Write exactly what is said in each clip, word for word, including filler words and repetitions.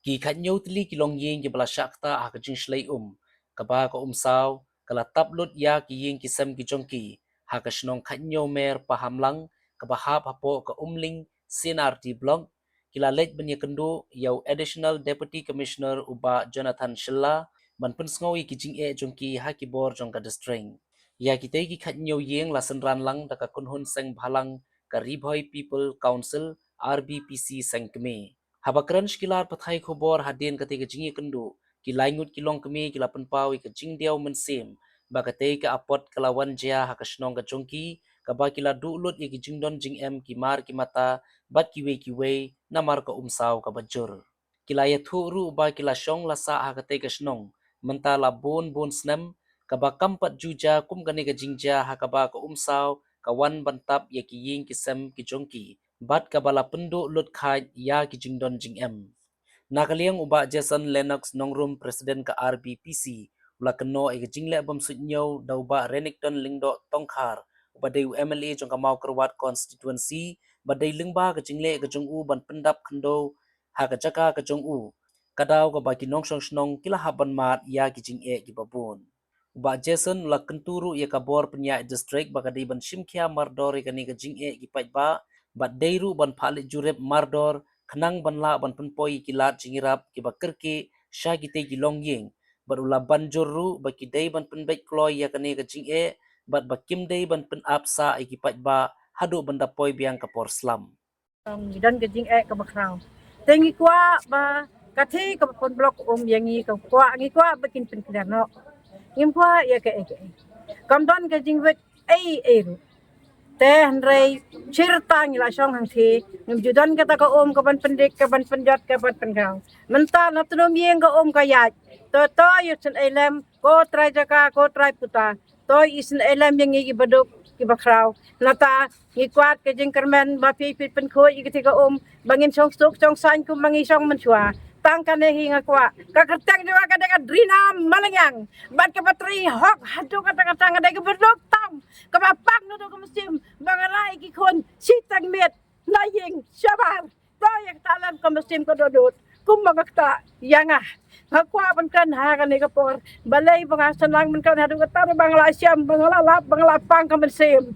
Ki khatnyo tylli ki longïing kiba la shah ktah ha ka jingshlei um, kaba ka um saw ka la tap lut ïa ki ïing ki sem ki jong ki ha ka shnong Khatnyo Mer Pahamlang, kaba hap hapoh ka Umling C&RD Block, ki la leit ban ïakynduh ïa u Additional Deputy Commissioner u Bah Jonathan Shylla ban pynsngew ïa ki jingeh jong ki ha ki bor jong ka district. Ïa kitei ki khatnyo ïing la synran lang da ka kynhun seng bhalang ka Ri Bhoi People Council, R B P C, seng kmie. Haba kren sha ki lad pathai khubor hadien katei ka jingïakynduh, ki lai ngut ki longkmie ki la pynpaw ïa ka jingdiaw mynsiem ba katei ka apot ka la wan jia ha ka shnong ka jong ki, kaba ki la duh lut ïa ki jingdon jingem ki mar ki mata bad kiwei kiwei namar ka um saw kaba jur. Ki la ïathuh ruh ba ki la shong la sah ha katei ka shnong mynta la bun bun snem, kaba kam pat ju jia kum kane ka jingjia ha kaba ka um saw ka wan ban tap ïa ki ïing ki sem ki jong ki bad kaba la pynduh lut khaid ïa ki jingdon jingem. Na ka liang u Bah Jason Lennox Nongrum, President ka R B P C, u la kynnoh ïa ka jingleh bym suidñiew da u Bah Renikton Lyngdoh Tongkhar, uba dei u M L A jong ka Mawkyrwat constituency, ba dei lyngba ka jingleh ka jong u ban pyndap khyndew ha ka jaka ka jong u, ka daw kaba ki nongshong shnong ki la hap ban mad ïa ki jingeh kiba bun. U Bah Jason u la kyntu ruh ïa ka bor pynïaid district ba ka dei ban shim khia mardor ïa kane ka jingeh ki paidbah, bad dei ruh ban phah leit jurip mardor khnang ban lah ban pynpoi ïa ki lad jingïarap kiba kyrkieh sha kitei ki longïing, bad u la ban jur ruh ba ki dei ban pynbeit kloi ïa kane ka jingeh bad ba kim dei ban pynap sah ïa ki paidbah haduh ban da poi biang ka por slem. Ngi don ka jingeh kaba khraw. Te ngi kwah ba katei kaba pun block um ïa ngi, ka kwah, ngi kwah ba kin pynkhlaiñ noh. Ngim kwah ïa kaei kaei. Kam don ka jingwit ei ei ruh. Te hynrei shirta ngi la shong hangthie, ngim ju don kata ka um kaban pyndik, kaban pynjot, kaban pynkhraw. Mynta na tnum ïing ka um ka ïaid. To to ïa syn ei lem, ko trai jaka, ko trai puta. To isynei lem ïa ngi kiba duk kiba khraw. Nata ngi kwah ka jingkyrmen ba phi phi pynkhuid ïa kata ka um ba ngin shong suk shong saiñ kum ba ngi shong mynshuwa. Tang kane hi nga kwah. Ka kyrteng jong nga ka dei ka Drina Malngiang. Bad kaba trei hok haduh katta katta, nga dei kaba duk tam, kaba pang naduh ka mynsiem ba nga rai ki khun shiteng miet na ïing shabar. To ïa kata lem ka mynsiem ka dohnud kumba nga ktah ïa nga. Nga kwah ban kren ha kane ka por. Balei ba nga sdang ban kren haduh katta, ba nga la shem, ba nga la lap, ba nga la pang ka mynsiem.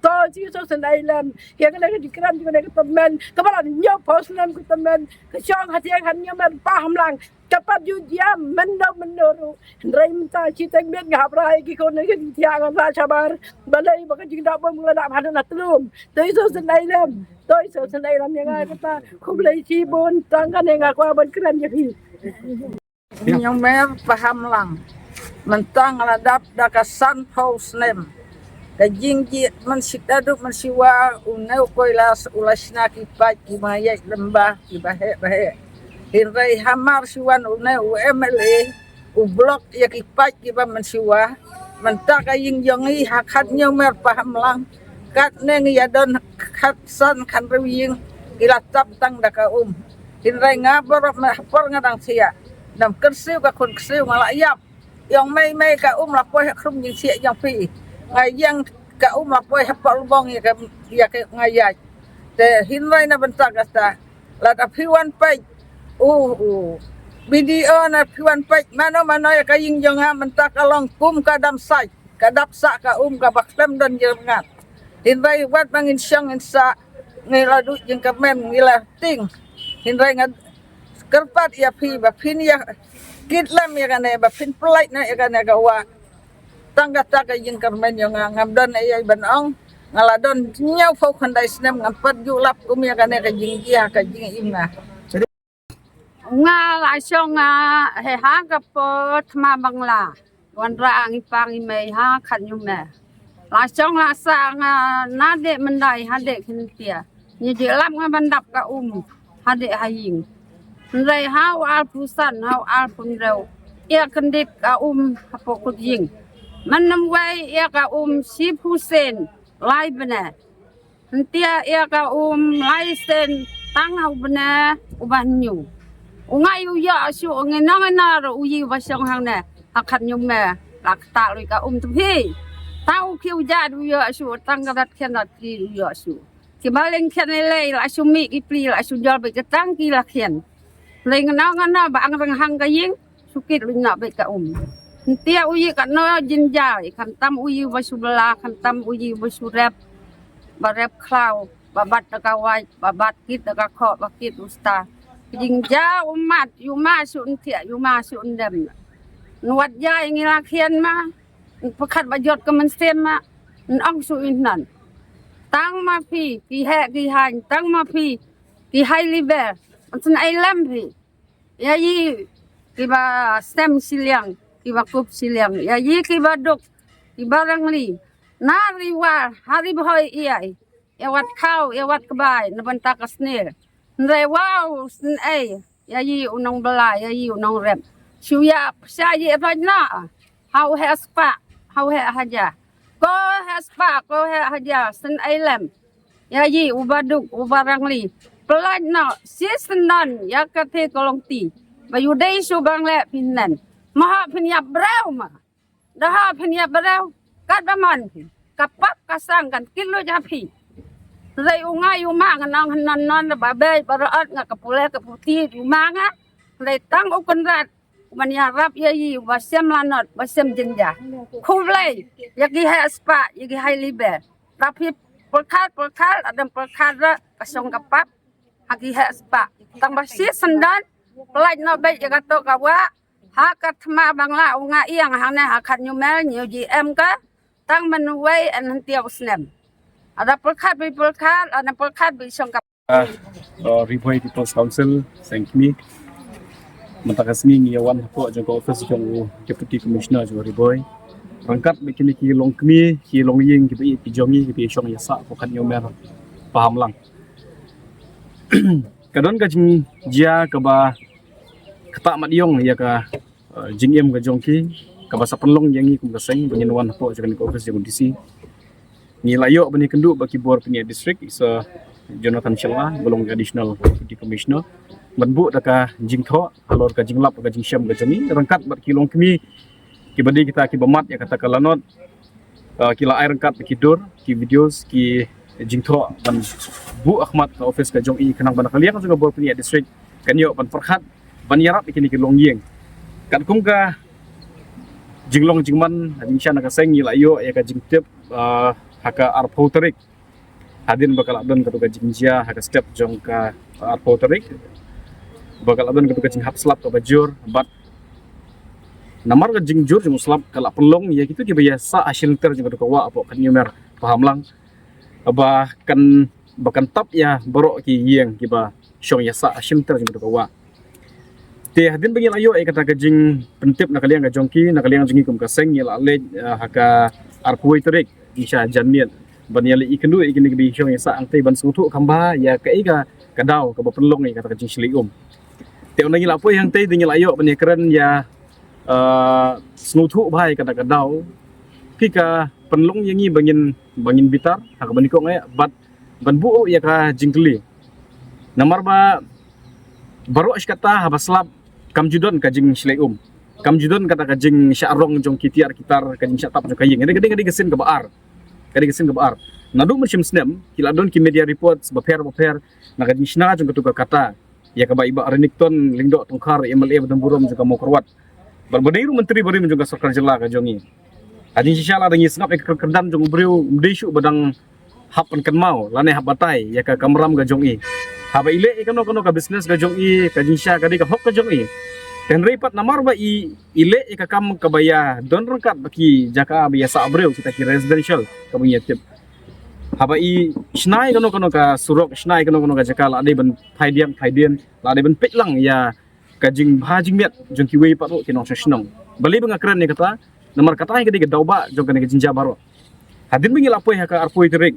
To Jisu, synei lem ïa kane ka jingkren jong kane ka tymmen kaba la hynñiewphew snem ka tymmen, ka shong ha Khatnyo Mer Pahamlang. Ka pat ju jia mynno mynno ruh. Hynrei mynta shiteng miet nga hap rai ki khun ki jingthiah, nga rah shabar. Balei ba ka jingdap bym la dap haduh na tnum. To Jisu, synei lem. To Jisu, synei lem ïa nga kata. Khublei shibun, tang kane nga kwah ban kren ïa phi. Khatnyo Mer Pahamlang. Mynta nga la dap da ka sanphew snem. Ka jingjied mynshuwa, duh mynshuwa, une u Kailas u la shna ki paip kiba ïaid lyngba kiba heh ba heh. Hynrei hamar shuwa une u M L A u block ïa ki paip kiba mynshuwa. Mynta ka ïing jong ngi ha Khatnyo Mer Pahamlang, katne ngi ïa don khatsan khathynriew ïing, ki la tap tang da ka um. Hynrei nga baroh, ha por nga dang thiah, dang kyrsiew ka khun kyrsiew nga la ïap. Ïong mei mei ka um la poi ha khrum jingthiah jong phi. Nga ïeng ka um la poi ha pdeng lbong ïa ka, ïa ka nga ïaid. Te hynrei na bynta kata, lada phi wan peit, u, u B D O, na phi wan peit mano mano ïa ka ïing jong nga, mynta ka long kum ka dam sait, ka dap sah ka um kaba khlem don jingïarap. Hynrei wat ba ngin shong ngin sah, ngi la duh jingkyrmen, ngi la tieng. Hynrei nga kyrpad ïa phi ba phin ïa kit lem ïa kane, ba phin pynlait noh ïa kane ka wah. Tang kata ka jingkyrmen jong nga, ngam don ei ei ban ong. Nga la don hynñiewphew khyndai snem, ngam pat ju lap kum ïa kane ka jingjia ka jingim nga. Nga la shong, ah, ha ka por thma Bangla. Wanrah ngi pa ngi mei ha Khatnyo Mer. La shong la sah nga nadei mynta hadei khyndiat. Ngi ju lap nga ban dap ka um hadei ha ïing. Hynrei ha u arphew san, ha u arphew hynriew, ïa kyndit ka um hapoh kut ïing. Mynnym wei ïa ka um shiphew sien lai bnai. Hynrei ïa ka um lai sien tang ha u bnai uba hynñiew. U ngai u ïoh shuh, ngi nong ïa u ïing uba shong hangne ha Khatnyo Mer. La ktah lui ka um tu hi. Tang u khiew jait u ïoh shuh, tang ka dat khian dat ki u ïoh shuh. Kiba lyngkhian lei lei la shu mih ki pli, la shu jol beit ka tang ki la khian. Lei ngana ngana ba ang rang hang ka ïing, sukit lei na beit ka um. Ntia u yi ka no jinja, kan tam u yi ba subla, kan tam u yi ba surep, ba rep khlaw, ba bat da ka wai, ba bat kit da ka kho, ba kit usta. Jinja umat, yuma su ntia, yuma su ndem. Nwat ja ngi la khian ma, pakhat ba jot ka mynsiem ma, nong su innan. Tang ma phi, ki he ki hain, tang ma phi, ki hai liber, nsen ai lem phi. Ya yi, ki ba stem siliang, ki ba kup siliang. Ya yi, ki ba duk, ki ba rangli. Na riwa, hari bhoi iai. Ya wat kau, ya wat kebai, na benta ka snir. Nre wow, sn ai. Ya yi, unong bela, ya yi, unong rem. Shu ya, psa yi, roj na. Hau he spa, hau he haja. Ko he spa, ko he haja, sen ai lem. Ya yi, uba duk, uba rangli. Pelaj no, si senan, ya kate kolong ti. Ba yu dei su bang le phin nen. Maha phin yap breu ma. Daha phin yap breu. Kat ba man phi. Ka pap ka sang kan kilo ja phi. Rei u nga yu ma nga nang hanan nan ba bei ba raat nga ka pule ka puti yu ma nga. Rei tang u Konrad. Ban ïarap ïa i ba sem lanot, ba sem jinja. Khublei ïa ki heh spah, ïa ki hai liber. Tapi pyrkhat, pyrkhat, adam pyrkhat ra ka shong ka pap ha ki heh spah. Tang ba shi sendon, pynlait noh beit ïa kato ka wah. Ha ka thma Bangla u nga ïeng hangne ha Khat Nyumel, New G M ka. Tang mynwei en hyntiaw snem. Ada pyrkhat beit pyrkhat, ada pyrkhat beit shong ka Ah, uh, Ri Bhoi People's Council, Seng Kmie. Mynta ka sngi ngi ïa wan hapoh jong ka office jong u Deputy Commissioner jong u Ri Bhoi. Ryngkat bad kine ki long kmie, ki long ïing, kiba ïeit ki jong ngi, kiba ïashong ïasah hapoh Khat Nyumel, Pahamlang. Ka don ka jingjia kaba ktah mat ïong ïa ka, uh, jingim ka jong ki, kaba sa pynlong ïa ngi kum ka seng, ba ngin wan hapoh jong kane ka office jong u D C. Ngi la ïoh ban ïakynduh bad ki bor pynïaid district, i Sir Jonathan Shylla, ba long Additional Deputy Commissioner. Ban buh da ka jingthoh halor ka jinglap ka jingshem ka jong ngi, ryngkat bad ki long kmie, kiba dei kita kiba mad ïa kata ka lanot. Ah, ki la ai ryngkat ki dur, ki videos, ki jingthoh ban buh ha khmat ka office ka jong i, khnang ba na ka liang jong ka bor pynïaid district kan ïoh ban pyrkhat ban ïarap ïa kine ki long ïing. Katkum ka jinglong jingman, jingshisha na ka seng ngi la ïoh ïa ka jingtip, ah, ha ka arphew tarik. Hadien ba ka la don katu ka jingjia ha ka step jong ka arphew tarik, ba ka la don katu ka jinghap slap kaba jur, bad namar ka jingjur jong u slap ka la pynlong ïa kitu kiba ïasah ha shynter jong katu ka wah hapoh Khat Nyumel, Pahamlang, ba kan, ba kan tap ïa baroh ki ïing kiba shong ïasah ha shynter jong katu ka wah. Te hadien ba ngi la ïoh ïa kata ka jingpyntip na ka liang ka jong ki, na ka liang jong ngi kum ka seng ngi la leit, eh, ha ka arphew tarik, jingshisha janmiet, ban ïa leit ïakynduh ïa kine kiba shong ïasah hangtei ban sngewthuh kham bha ïa kaei ka, ka daw kaba pynlong ïa kata ka jingshlei um. Te ynda ngi la poi hangtei, te ngi la ïoh ban ïakren ïa, eh, sngewthuh bha ïa kata ka daw. Ki ka pynlong ïa ngi ba ngin, ba ngin bitar ha kaba nyngkong eh, bad ban buh ïa ka jingkylli. Namar ba baroh shi katta haba slap kam ju don ka jingshlei um. Kam ju don kata ka jingshah rong jong ki tiar ki tar, ka jingshah tap jong ka ïing. Ka dei, ka dei, ka dei ka sien kaba ar. Ka dei ka sien kaba ar. Naduh mynshem snem ki la don ki media reports bapher bapher na ka jingshna jong katu ka kata ïa kaba i Bah Renikton Lyngdoh Tongkhar, M L A badonburom jong ka Mawkyrwat, bad ba dei ruh Myntri barim jong ka sorkar jylla ka jong ngi. Ha jingshisha lada ngi sngap ïa ka kyrdan jong u briew, ym dei shuh ba dang hap pynkynmaw lane hap batai ïa ka kamram ka jong i. Haba i leh ïa kano kano ka business ka jong i, ka jingshisha ka dei ka hok ka jong i. Hynrei pat namar ba i, i leh ïa ka kam kaba ïadon ryngkat bad ki jaka ba ïasah briew, kita ki residential kaba ngi ïa tip. Haba i shna ïa kano kano ka surok, shna ïa kano kano ka jaka, la dei ban phai diang phai dien, la dei ban peit lang ïa ka jingbha jingmiat jong kiwei pat ruh ki nongshong shnong. Balei ba nga kren ïa kata? Namar kata hi ka dei ka daw ba jong kane ka jingjia baroh. Hadien ba ngi la poi ha ka arphew tarik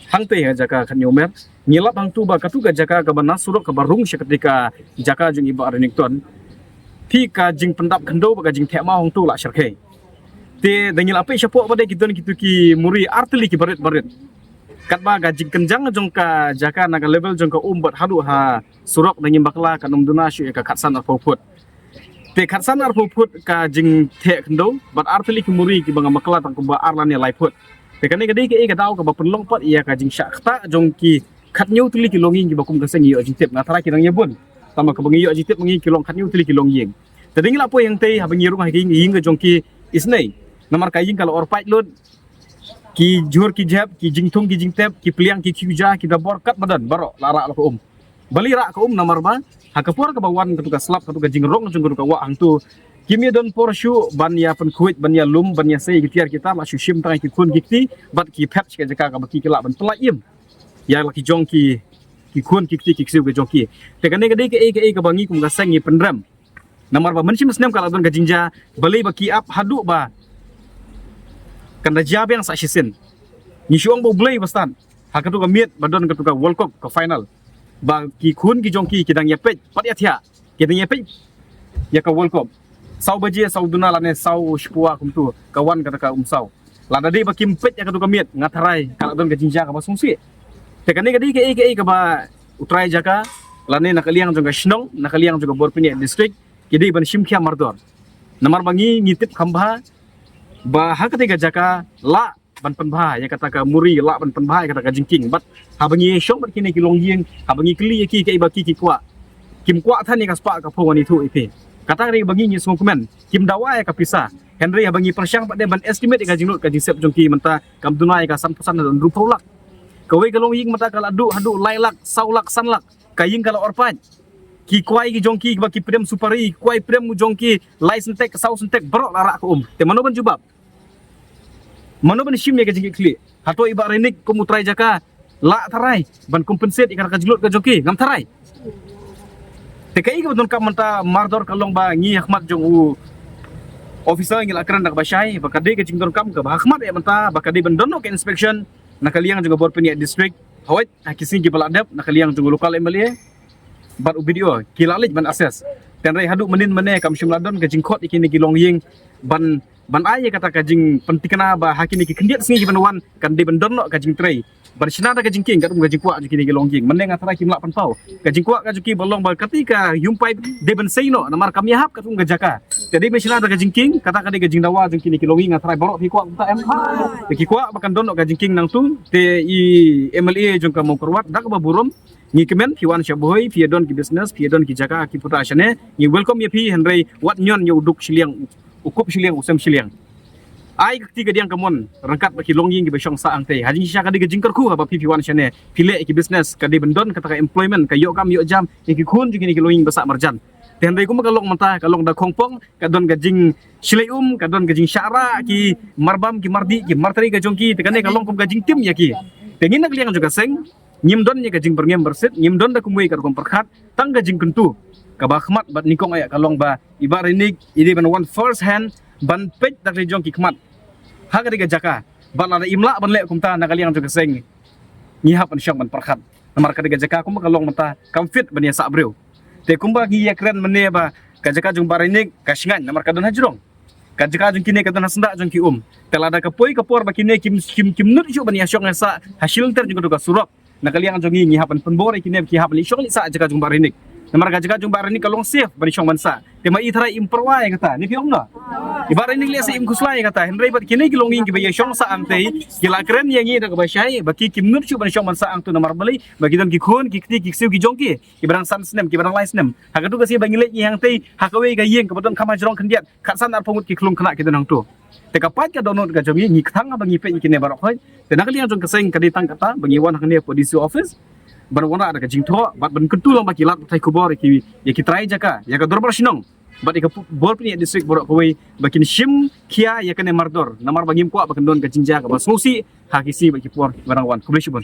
hangtei ha jaka Khat Nyumel, ngi lap hangtu ba katu ka jaka kaba na surok kaba rung sha katei ka jaka jong i Bah Renikton, te ka jingpyndap khyndew bad ka jingtheh maw hangtu la shyrkhei. Te da ngi la peit shapoh ba dei ki don kitu ki muri artylli kiba rit ba rit. Katba ka jingkynjang jong ka jaka na ka level jong ka um bad haduh ha surok da ngim bakla kan ym duna shuh ïa ka khatsan arphew phut. Te khatsan arphew phut ka jingtheh khyndew bad artylli ki muri kiba ngam bakla tang kumba ar lane lai phut. Te kane ka dei kaei ka daw kaba pynlong pat ïa ka jingshah ktah jong ki khathynñiew tylli ki longïing kiba kum ka seng ngi ïoh jingtip, nga tharai ki dang ïa bun. Tangba kaba ngi ïoh jingtip ma ngi ki long khatñiew tylli ki longïing. Te dang la poi hangtei haba ngi rung ha ki ïing ka jong ki isnei. Namar ka ïing ka la or paid lut, ki jhur ki jhep, ki jingthung ki jingtep, ki pliang ki khuja, ki dabor katba don baroh la rah la ka um. Balei rah ka um? Namar ba ha ka por kaba wan katu ka slap, katu ka jingrong jong katu ka wah hangtu, kim ïa don por shuh ban ïa pynkhuid, ban ïa lum, ban ïa sei ki tiar ki tar, la shu shim tang ki khun ki kti bad ki phet sha ka jaka kaba ki ki lah ban pyllait im ïa la ki jong ki, ki khun ki kti ki ksiew ki jong ki. Te kane ka dei kaei kaei kaba ngi kum ka seng ngi pynrem. Namar ba mynshem snem ka la don ka jingjia, balei ba ki ap haduh ba kan da jia biang sa shisien. Ngi shu ong ba U Blei ba stad ha katu ka miet ba don katu ka World Cup ka final, ba ki khun ki jong ki ki dang ïa peit pat ïa thiah, ki dang ïa peit ïa ka World Cup. Saw baje, saw duna lane saw shiphew kumtu ka wan kata ka umsaw. Lada dei ba kim peit ïa katu ka miet, nga tharai ka la don ka jingjia kaba sngewsih. Te kane ka dei kaei kaei kaba u trai jaka lane na ka liang jong ka shnong, na ka liang jong ka bor pyniaid district, ki dei ban shim khia mardor. Namar ba ngi ngi tip kham bha ba ha katei ka jaka lah ban pynbha ïa kata ka muri, lah ban pynbha ïa kata ka jingkieng. Bad haba ngi shong bad kine ki longïing, haba ngi kylli ïa ki kaei ba ki ki kwah, kim kwah than ïa ka spah ka phew ngan ïathuh ïa phi. Kata ka dei ba ngi ngi sngewkmen, kim dawa ïa ka pisa. Hynrei haba ngi pyrshang pat de ban estimate ïa ka jinglut ka jingsep jong ki mynta kam duna ïa ka san phew san haduh hynriewphew lak. Kawei ka longïing mynta ka la duh haduh lai lak, saw lak, san lak. Ka ïing ka la or paid. Ki kwai ki jong ki ba ki pyrem supari, ki kwai pyrem jong ki lai syntek, saw syntek, baroh la rah ka um. Te mano ban jubab? Mano ban shim ïa ka jingkitkhlieh? Hato i Bah Reinik kum u trai jaka lah tharai ban compensate ïa ka jinglut ka jong ki? Ngam tharai. Te kaei kaba donkam mynta mardor ka long ba ngi ha khmat jong u officer ngi la kren da kaba shai ba ka dei ka jingdonkam kaba ha khmat ïa mynta ba ka dei ban don noh ka inspection na ka liang jong ka bor pyniaid district. Hooid, ha ki sngi kiba la dep na ka liang jong u local M L A bad u B D O ki la leit ban assess. Hynrei haduh mynnin mynne kam shym la don ka jingkhot ïa kine ki longïing ban, ban ai ïa kata ka jingpyntikna ba ha kine ki khyndiat sngi kiban wan kan dei ban don noh ka jingtrei ban shna da ka jingkieng katkum ka jingkwah jong kine ki longïing. Mynne nga tharai kim lah pynpaw. Ka jingkwah ka jong ki ba long ba katei ka home pipe dei ban sei noh namar kam ïahap katkum ka jaka. Te dei ban shna da ka jingkieng, kata ka dei ka jingdawa jong kine ki longïing. Nga tharai baroh phi kwah kumta em? Te ki kwah ba kan don noh ka jingkieng nangtu. Te i M L A jong ka Mawkyrwat da kaba burom, ngi kmen phi wan sha Bhoi, phi ïa don ki business, phi ïa don ki jaka ki puta shane, ngi welcome ïa phi. Hynrei wat ñion ïa u duk shiliang, u kup shiliang, u sem shiliang. Ai ka kti ka diang ka mon ryngkat bad ki longïing kiba shong sah hangtei. Ha jingshisha ka dei ka jingkyrkhu haba phi phi wan shane, phi leh ki business, ka dei ban don kata ka employment, ka ïoh kam ïoh jam ïa ki khun jong kine ki longïing ba sah marjan. Te hynrei kumba ka long mynta ka long da khongpong, ka don ka jingshlei um, ka don ka jingshah rah ki marbam ki mardih ki martrei ka jong ki. Te kane ka long kum ka jingtim ïa ki. Te ngi na ka liang jong ka seng ngim don ïa ka jingbyrngem byrsit, ngim don da kumwei ka rukom pyrkhat, tang ka jingkyntu kaba khmat bad nyngkong ïa ka long ba i Bah Reinik i dei ban wan first hand ban peit da ka jong ki khmat ha katei ka jaka. Bad lada im lah ban leh kumta na ka liang jong ka seng ngi hap ban shong ban pyrkhat. Namar katei ka jaka kumba ka long mynta kam fit ban ïa sah briew. Te kumba ngi ïa kren mynne ba ka jaka jong Bah Reinik ka shngaiñ namar ka don hajrong. Ka jaka jong kine ka don ha syndah jong ki um. Te lada ka poi ka por ba kine kim, kim, kim nud shuh ban ïa shong ïa sah ha shilynter jong katu ka surok, na ka liang jong ngi ngi hap ban pynbor ïa kine ba ki hap ban leit shong leit sah ha jaka jong Bah Reinik. Namar ka jaka jong Bah Reinik ka long safe ban shong ban sah. Te ma i tharai im pyrwa ïa kata, ne phi ong no? I Bah Reinik leh sa im khuslai ïa kata. Hynrei bad kine ki longïing kiba ïa shong sah hangtei ki la kren ïa ngi da kaba shai ba ki kim nud shuh ban shong ban sah hangtu. Namar balei? Ba ki don ki khun ki kti ki ksiew ki jong ki kiba dang san snem, kiba dang lai snem. Ha katu ka sngi ba ngi leit ngi hangtei ha kawei ka ïing kaba don kham hajrong khyndiat, khatsan arphew ngut ki khlung khynnah ki don hangtu. Te ka paid ka dohnud ka jong ngi, ngi kthang ba ngi peit ïa kine baroh khoit. Te na ka liang jong ka seng ka dei tang kata ba ngi wan hangne hapoh D C office ban wanrah da ka jingthoh bad ban kyntu lang ba ki lad pathai khubor ïa ki, ïa ki trai jaka, ïa ka dorbar shnong bad ïa ka pu-, bor pyniaid district baroh kawei ba kin shim khia ïa kane mardor. Namar ba ngim kwah ba kan don ka jingjia kaba sngewsih ha ki sngi bad ki por ba dang wan. Khublei shibun.